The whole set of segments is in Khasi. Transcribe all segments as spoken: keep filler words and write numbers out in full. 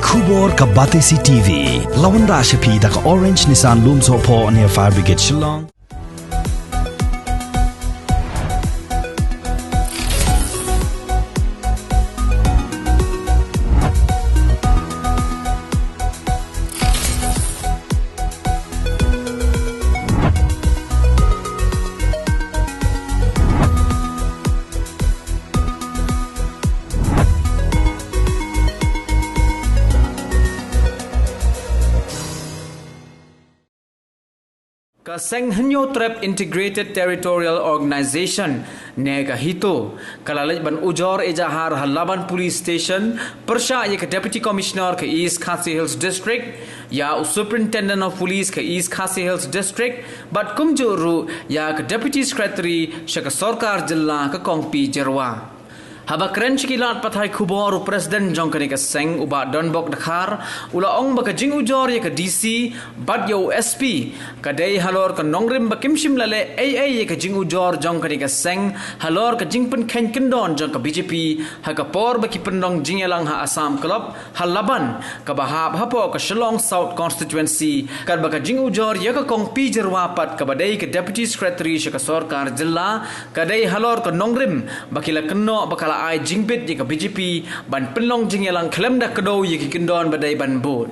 Khubor ka Batesi T V. La wanrah sha phi da ka Orange Nissan Lumsohphoh near Fire Brigade Shillong. Ka Seng Hynñiewtrep Integrated Territorial Organization ne ka HITO ka la leit ban ujor ejahar ha Laban Police Station pyrshah ïa ka Deputy Commissioner ka East Khasi Hills District, ïa u Superintendent of Police ka East Khasi Hills District bad kumjuh ruh ïa ka Deputy Secretary sha ka Sorkar Jylla ka Kong P Jyrwa. Haba kren sha ki lad pathai khubor u President jong kane ka seng u Bah Donbok Dkhar u la ong ba ka jingujor ïa ka D C bad ïa u S P ka dei halor ka nongrim ba kim shym la leh ei ei ïa ka jingujor jong kane ka seng halor ka jingpynkheiñ kyndon jong ka B J P ha ka por ba ki pynlong jingïalang ha Assam Club ha Laban kaba hap hapoh ka Shillong South Constituency, katba ka jingujor ïa ka Kong P Jyrwa pat kaba dei ka Deputy Secretary sha ka Sorkar Jylla ka dei halor ka nongrim ba ki la kynnoh ba ka la ai jingbit ïa ka B J P ban pynlong jingïalang khlem da kdew ïa ki kyndon ba dei ban bud.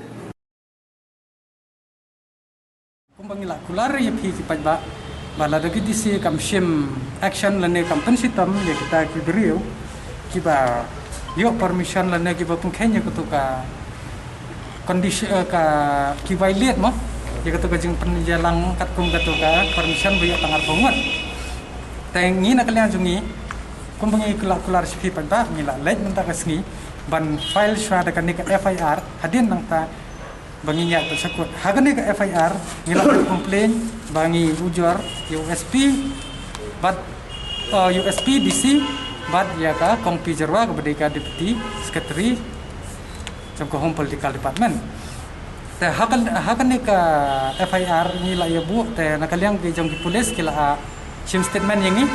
Kumba ngi la kular ïa phi ki paidbah ba lada ki D C kam shim action lane kam pynshitom ïa kita ki briew kiba ïoh permission lane kiba pynkheiñ ïa katu ka condition, eh, ka ki violate mo ïa katu ka jingpynïalang katkum katu ka permission ba ïoh tang arphew ngut. Te ngi na ka liang jong ngi kumba ngi la kular sha phi paidbah ngi la leit mynta ka sngi ban file shuwa da kane ka F I R hadien nangta ba ngi ïaid bad sha kut. Ha kane ka F I R ngi la complain ba ngi ujor ïa u S P bad, uh, ïa u S P, D C bad ïa ka Kong P Jyrwa kaba dei ka Deputy Secretary jong ka Home Political Department. Te ha ka, ha kane ka F I R ngi la ïa buh te na ka liang ki jong ki police ki la, ah, shim statement ïa ngi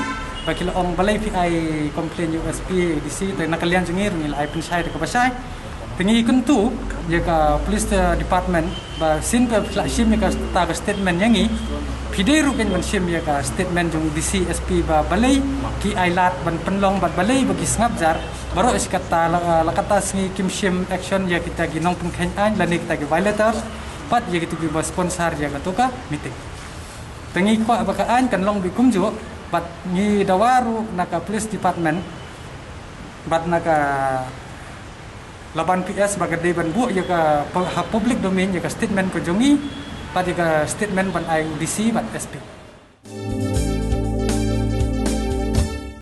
ba ki la ong balei phi ai complain ïa u S P, D C, te na ka liang jong ngi ruh ngi la ai pynshai da kaba shai. Te ngi kyntu ïa ka police, eh, department ba shisien ba phi la shim ïa kata ka statement ïa ngi, phi dei ruh kein ban shim ïa ka statement jong u D C, S P ba balei ki ai lad ban pynlong bad balei ba ki sngap jar baroh shi katta la, la katta sngi kim shim action ïa kita ki nongpynkheiñ aiñ lane kita ki violators bad ïa kitu kiba sponsor ïa katu ka meeting. Te ngi kwah ba ka aiñ kan long beit kumjuh bad ngi dawa ruh na ka police department bad na ka Laban P S ba ka dei ban buh ïa ka pu-, ha public domain ïa ka statement ka jong ngi bad ïa ka statement ban ai u D C bad S P.